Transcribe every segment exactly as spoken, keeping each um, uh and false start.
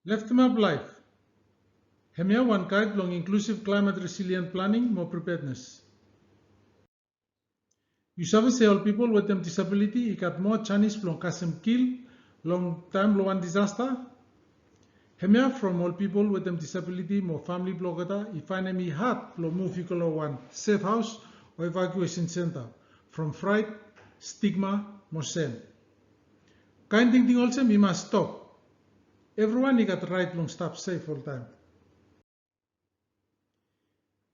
Leftemap Laef. Hemia wan gaed blong inklusiv klaemet resilient planing mo preparednes. Yu save se ol pipol wetem disabiliti i gat moa janis blong kasem kil long taem blong wan disasta? Hemia from ol pipol wetem disabiliti mo famle blong olgeta i faenem i had blong muv i go long wan sef haos o evakuesen senta from fraet, stigma mo sem. Kaen tingting olsem i mas stop. Evriwan i gat raet blong stap sef oltaem.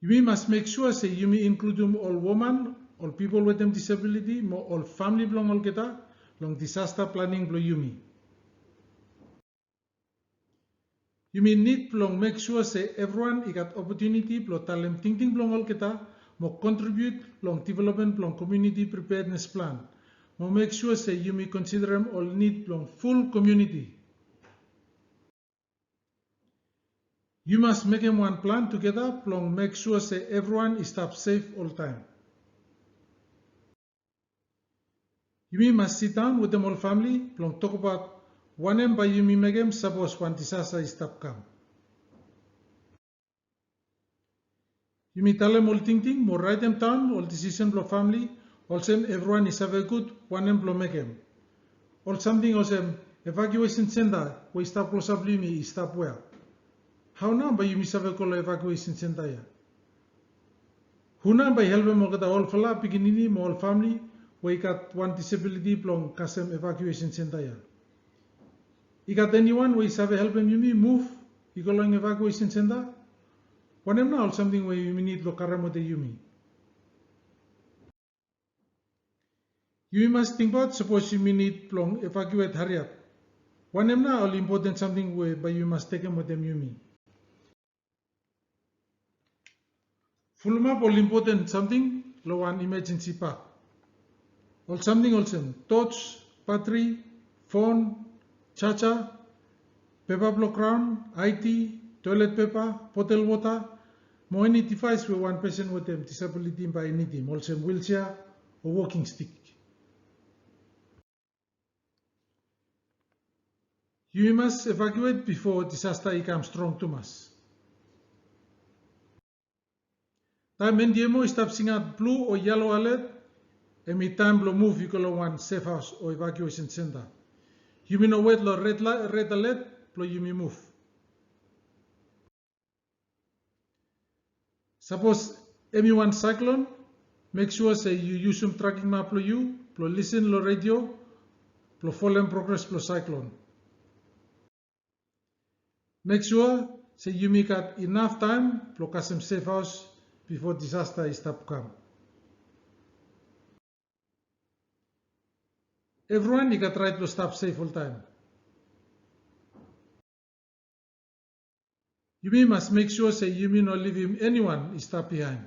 Yumi mas mek sua se yumi inkludim ol woman, ol pipol wetem disabiliti mo ol famle blong olgeta long disasta planing blong yumi. Yumi nid blong mek sua se evriwan i gat opotuniti blong talem tingting blong olgeta mo kontribiut long developmen blong komuniti preparednes plan mo mek sua se yumi konsiderem ol nid blong ful komuniti. Yu mas mekem wan plan tugeta blong mek sua se evriwan i stap sef oltaem. Yumi mas sidaon wetem ol famle blong tokbaot wanem bae yumi mekem sapos wan disasta i stap kam. Yumi talem ol tingting mo raetemdaon ol disisen blong famle, olsem evriwan i save gud wanem blong mekem. Ol samting olsem evakuesen senta we i stap klosap long yumi i stap wea? Hao nao bae yumi save go long evakuesen senta ya? Hu nao bae i helpem olgeta olfala pikinini mo ol famle we i gat wan disabiliti blong kasem evakuesen senta ya? I gat eniwan we i save helpem yumi muv i go long evakuesen senta? Wanem nao ol samting we yumi nid blong karem wetem yumi? Yumi mas tingbaot sapos yumi nid blong evakuet hariap. Wanem nao ol impoten samting we bae yumi mas tekem wetem yumi? Fulumap ol impoten samting long wan imajensi pak. Ol samting olsem toch, batri, fon, jaja, pepa blong graon, aedi, toelet pepa, botel wota, mo eni divaes we wan pesen wetem disabiliti bae i nidim, olsem wilsea o woking stik. Yumi mas evakuet bifo disasta i kam strong tumas. Taem NDMO i stap singaot blu o yelo alet, hemi taem blong muv i go long wan sef haos o evakuesen senta. Yumi no wet long red alet blong yumi muv. Sapos hemi wan saeklon, mek sua se yu yusum traking map blong yu blong lisen long redio blong folem progres blong saeklon. Mek sua se yumi gat inaf taem blong kasem sef haos bifo disasta i stap kam. Evriwan i gat raet blong stap sef oltaem. Yumi mas mek sua se yumi no livim eniwan i stap bihaen.